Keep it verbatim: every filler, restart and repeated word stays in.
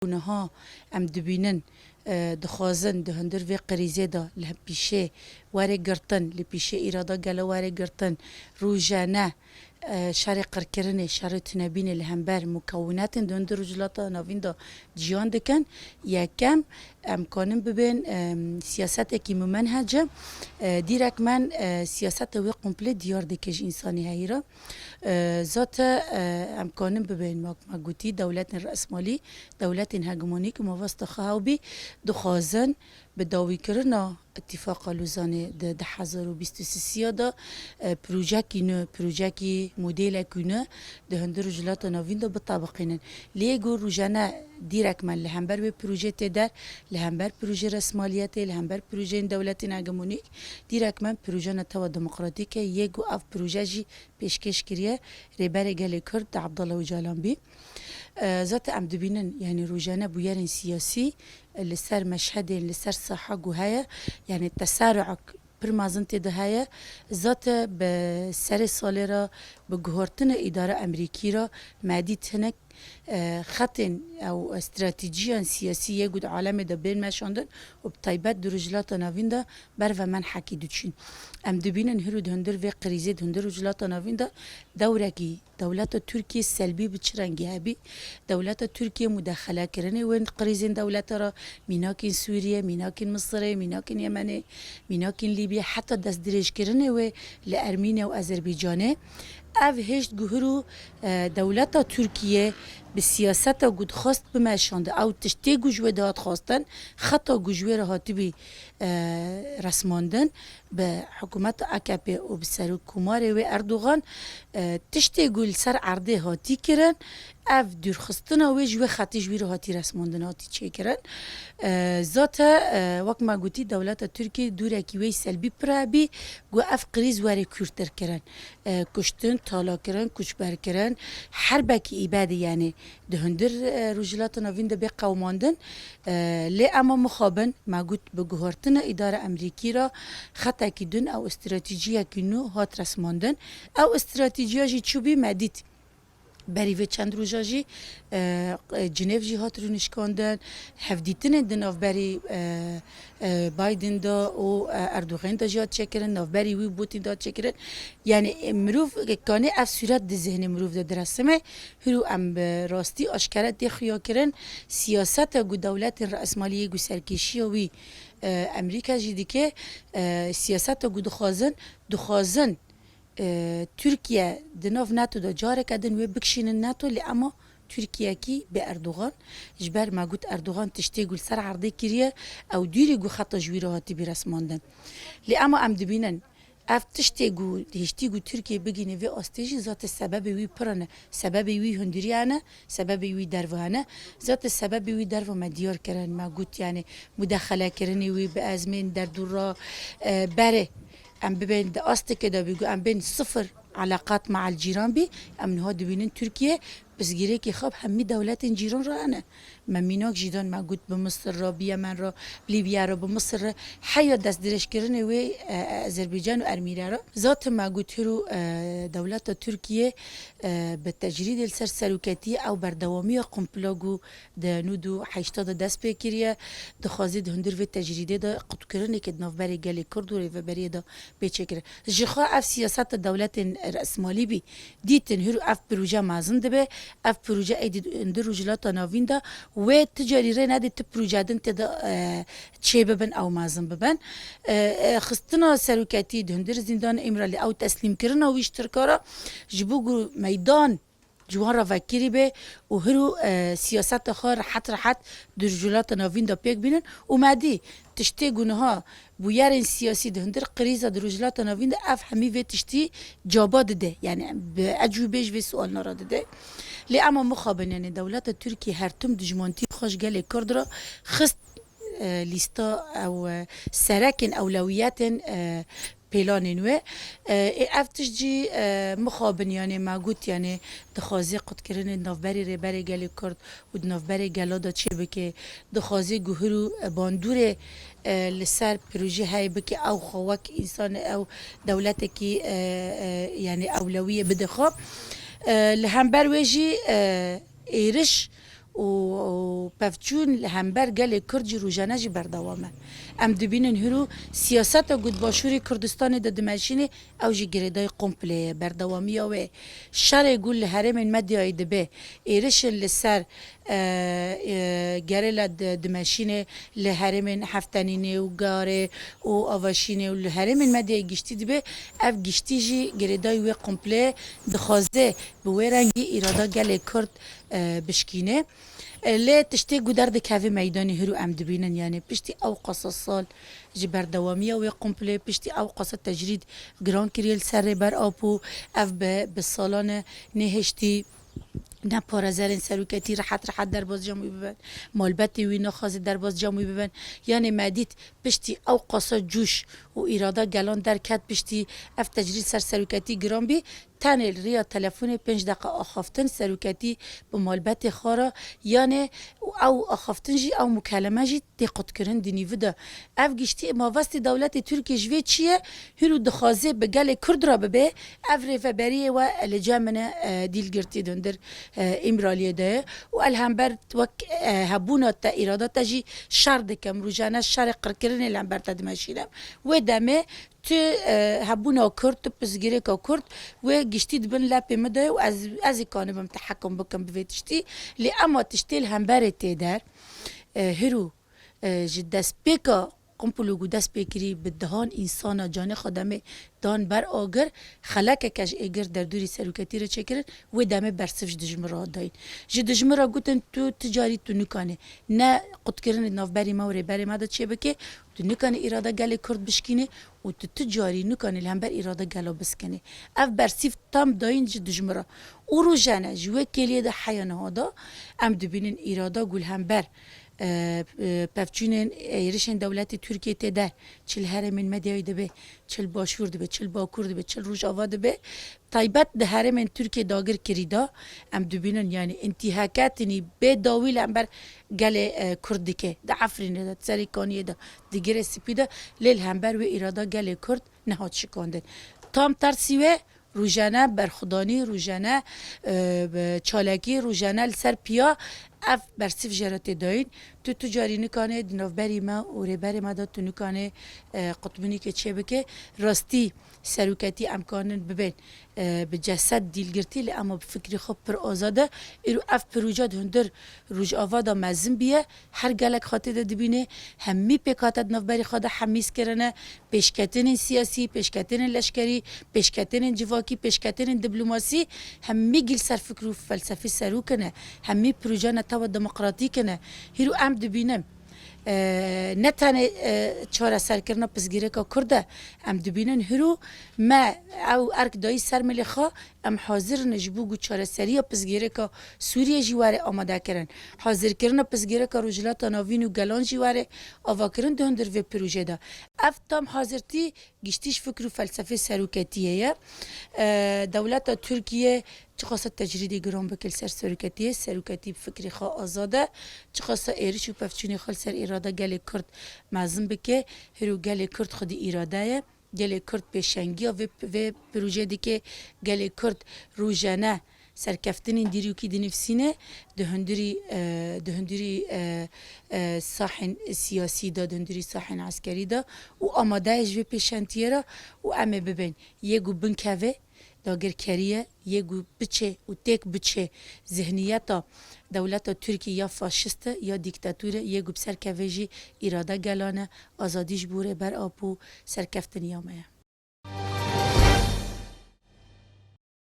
Niha em dibînin, e, dixwazin di hundir vê krîzê de li pîşê were girtin, li pîşê îrada gelo were girtin, rojane, e, şerê qirkirinê, şerê tunebînê li hember mukewinatên di hundir Rojhilata Navîn de ciyan dikin. Yekem, em kanin bibên, e, siyasetekî mumenhece, e, dîrekmen, e, siyaseta wê komplê diyar dike ji însanê heyî re. E, zate, e, em kanin bibên, wek me gotî, dewletên resmalî, dewletên hegemonîk û mabesta xwe hewbî dixwazin bi dawîkirina Îtîfaqa Lozanê di du hezar û bîst û sisiya de, e, projekî nû, projekî modêlekî nû di hundir Rojhilata Navîn de bitebiqînin. Lê ku rojane dîrekmen li hember wê projê tê der, li hember projê resmaliyetê, li hember projeyên dewletên hegemonîk, dîrekmen proje netewa demokratîk e, yê ku ev proje jî pêşkêş kiriye Rêberê Gelê Kurd Abdullah Ocalan bî. E, zaten em dibînin, yani rojane bûyerên siyasî, e, li ser meşhedên, li ser saha ku heye, yani tesaruek pir mezin tê de heye. Zaten bi serê salê re bi guhertina îdara Emerîkî re me dît hinek, e, xetên ew stratejiyên siyasî yê ku di alemê de bên meşandin û bi taybet di Rojhilata Navîn de ber ve menhekî diçin. Em dibînin hiro di hundir vê krîzê, di hundir Rojhilata Navîn de dewrekî dewleta Tirkiyê selbî bi çi rengî hebî? Dewleta Tirkiyê mudexelekirinê wê krîzên dewleta re, mînakên Sûriyê, mînakên Misirê, mînakên Yemenê, mînakên Lîbiyê, heta destdirêjkirinê wê li Ermînya û Azerbaycanê. Ev hêşt guhir û, e, dewleta Tirkiyê bi siyaseta ku dixwest bimeşandi, ew tiştê ku ji wê dihat xwestin, xeta ku ji wê re hatibî, e, resmandin, bi hikûmeta A K P û bi serokkomarê wê Erdogan, e, tiştê ku li ser erdê hatî kirin, ev dûrxistina wê ji wê xetî ji wî re hatî resmandin, hatî çêkirin. E, zate, e, wek me gotî, dewleta Tirkiyê dûrekî wê selbî pir hebî ku ev krîz were kûrtir kirin. E, kuştin, talakirin, koçberkirin, herbekî îbadî, yani di hundir, e, Rojhilata Navîn de bê qewimandin. E, lê ema mixabin, me got, bi guhertina îdara Emerîkî re xetekî din ew stratejiyekî nû hat resmandin. Ew stratejiya jî çûbî me dît. Berî vê çend roja jî, e, Cinêv jî hat rûnişkandin. Hevdîtinên di navberî, e, e, Biden de û, e, Erdogan de jî hat çêkirin, navberî wî û Putin de hat çêkirin. Yani, e, mirov kanê ev sûret di zihnê mirov de diresime, hiro em bi rastî aşkere tê xuya kirin, siyaseta ku dewletên resmaliyê ku serkêşiya wî, e, Emerîka jî dike, e, siyaseta ku dixwazin, dixwazin, e, Tirkiye di nav NATO de careke din wê bikişînin NATO, lê ema Tirkiyekî bê Erdogan, ji ber me got Erdogan tiştê ku li ser erdê kiriye, ew dûrî ku xeta ji wî re hatibî resmandin. Lê ema em dibînin, ev tiştê ku hiştî ku Tirkiye bigihîne vê astê jî, zate sebebê wî pir ne. Sebebê wî hundiriya ne, sebebê wî derva ne. Zate sebebê wî derva me diyar kirin, me got, yani, mudexelekirinê wî bi ezmên derdora, e, berê. Em bibên di asteke de bî ku em bên sifir eleqat me'el cîran bî, em niha dibînin Tirkiye pirsgirêkê xwe bi hemî dewletên cîran re hene. Me mînak jî dan, me got bi Misir re, bi Yemen re, bi Lîbya re, bi Misir re, heya destdirêjkirinê wê, e, e, Azerbaycan û Ermîne re. Zaten me got hiro, e, dewleta Tirkiye, e, bi tecrîdê li ser seroketiyê ew berdewamiya komplo ku di nod û heşta de dest pê kiriye, dixwaze di hundir vê tecrîdê de qutkirineke di navberê gelê Kurd û rêveberiyê de bê çêkirin. Ji xwe ev siyaseta dewletên resmalî bî, dîtin hûr ev proje mezin dibe, ev proje êdî di hundir Rojhilata Navîn de wê ti carî rê nedê ti proje din tê de, e, çê bibin ew mezin bibin. E, e, xistina seroketî di hundir zîndanê Îmralî ew teslîmkirina wî ji Tirka re ji bo ku meydan ji wan re vekirî be û hiro, e, siyaseta xwe rehet rehet di Rojhilata Navîn de pêk bînin û me dî tiştê ku niha bûyerên siyasî di hundir krîza di Rojhilata Navîn de ev hemî vê tiştî caba dide. Yani bi ecûbê ji vê sualna re dide. Lê ema mixabin, yani dewleta Tirkiyê her tim dijmantî xwe ji gelê Kurd re xist, e, lîsta ew, e, serekên ewlewiyetên, e, pêlanên wê. E, ê ev tişt jî, e, mixabin, yani me got, yani dixwaze qutkirinê navberî Rêberê Gelê Kurd û di navberê gelo de çê bike, dixwaze guhir û, e, bandûrê, e, li ser projê heye bike, ew xwe wek însan, ew dewletekî, e, e, yani ewlewiyê bide xwe. E, li hember wê jî, e, êriş û, û pevçûn li hember gelê Kurd jî rojane jî berdewam e. Em dibînin hiro siyaseta ku di Başûrê Kurdistanê de dimeşînê, ew jî girêdayî komplê ye, berdewamiya wê. Şerê ku li herêmên medyayê dibe, êrişên li ser, e, e, gerîla di-, dimeşînê li herêmên Heftenînê û Garê û Avaşînê û li herêmên medyayê giştî dibe, ev giştî jî girêdayî wê komplê ye, dixwaze bi wê rengî îrada gelê Kurd, e, bişkîne. E, lê tiştê ku derdikeve meydanê hiro em dibînin, yanî piştî ew qasa sal ji berdewamiya wê komplê, piştî ew qasa tecrîd giran kiriye li ser Rêber Apo, ev bi, bi salan e nehiştî ne parêzerên seroketî rehet rehet derbas cem wî bibin, malbetê wî naxwaze derbas cem wî bibin. Yanî me dît piştî ew qasa cûş û îrada gelan derket, piştî ev tecrîd ser seroketî giran bî, tenê li riya telefonê pênc deqa axaftin seroketî bi malbetê xwe re, yanê û ew axaftin jî, ew mukeleme jî tê qutkirin di nîvi de. Ev giştî mavestê dewletê Tirkiyê ji vê çi ye? Hîro dixwaze bi gelê Kurd re bibe, ev rêveberiyê we li cem min e, e, dîlgirtî di hundir, e, Îmraliyê de ye. Û el hember wek, e, hebûna te, îrada te jî şer dikim, rojane şerê qirkirinê li hember te dimeşînim. Wê demê tu, e, hebûna Kurd, tu pirsgirêka Kurd, wê giştî di bin lepê min de ye û ez, ez ê kanibim tehekum bikim bi vê tiştî. Lê ema tiştê li hemberê tê der, e, hîro, e, ji destpêka komplo ku dest pê kirî bi dehan însana canê xwe demê dan ber agir, xelekeke ji êgir derdorî seroketî re çêkirin, wê demê bersiv ji dijmin re dayîn. Ji dijmin re gotin, tu ti carî tu nikanê ne qutkirinê di navberî me û rêberê me de çêbikê, tu nikanî îrada gelê Kurd bişkînî û tu ti carî nikanî li hember îrada gelo biskinî. Ev bersîv tam dayîn ji dijmin re. Û rojane ji wê kêliyê de heya niha de em dibînin îrada ku li hember, e, e, pevçûnên êrişên dewletê Tirkiyê tê der, çi li herêmên medyayê dibe, çi li Başûr dibe, çi li Bakur dibe, çi li Rojava dibe, taybet di herêmên Tirkiyê dagir kirî de em dibînin, yanî întîhaketinî bê dawî li hember gelê, e, Kurd dike. Di Efrînê de, di Serêkaniyê de, di Girê Spî de, lê li hember wê îrada gelê Kurd nehat şikandin. Tam tersî wê, rojane berxwedanî, rojane, e, bi çalakî, rojane li ser piya ev bersîv jê re tê dayîn. Tu, tu carî nikanê di navberî me û rêberê me de tu nikanê, e, qutbûnîkê çêbike. Rastî seroketî em kanin bibên, e, bi cesed dîlgirtî, lê ema bi fikrê xwe pir azad e. Îro ev proje di hundir Rojava de mezin bûye, her gelek xwe tê de dibîne, hemî pêkhate di navberî xwe de hemîz kirine, pêşketinên siyasî, pêşketinên leşkerî, pêşketinên civakî, pêşketinên diplomasî, hemî gî li ser fikr û felsefê serokine, hemî proje netewa demokratîk ine. Hîro em dibînin, e, ne tenê, e, çareserkirina pirsgirêka Kurd e, em dibînin hîro me ew erk dayî ser milê xwe, em hazir in ji bo ku çareseriya pirsgirêka Sûriyê jî were amadekirin. Hazirkirina pirsgirêka Rojhilata Navîn û gelan jî were avakirin di hundir vê projeyê de. Ev tam hazirtî giştî ji fikr û felsefê seroketiyê ye. E, dewleta Tirkiye çiqasa tecrîdê giran bike li ser seroketiyê, seroketî bi fikrê xwe azad e. Çiqasa êriş û pevçûnê xwe li ser îrada gelê Kurd mezin bike, hîro gelê Kurd xwedî îrade ye. Gelê Kurd pêşengiya vê, vê projeyê dike, gelê Kurd rojane serkeftinên dîrokî dinivîsîne, di hundirî, e, di hundirî, e, e, sahên siyasî de, di hundirî sahên eskerî de û amade ye ji vê pêşentiyê re û em ê bibên yê ku binkeve dagirkeriyê, yê ku biçe û têk biçe zihniyeta dewleta Tirkî ya faşist e, ya dîktatûr e, yê ku bi ser keve jî îrada gelan e, azadî ji bo Rêber Apo serkeftiniya me ye.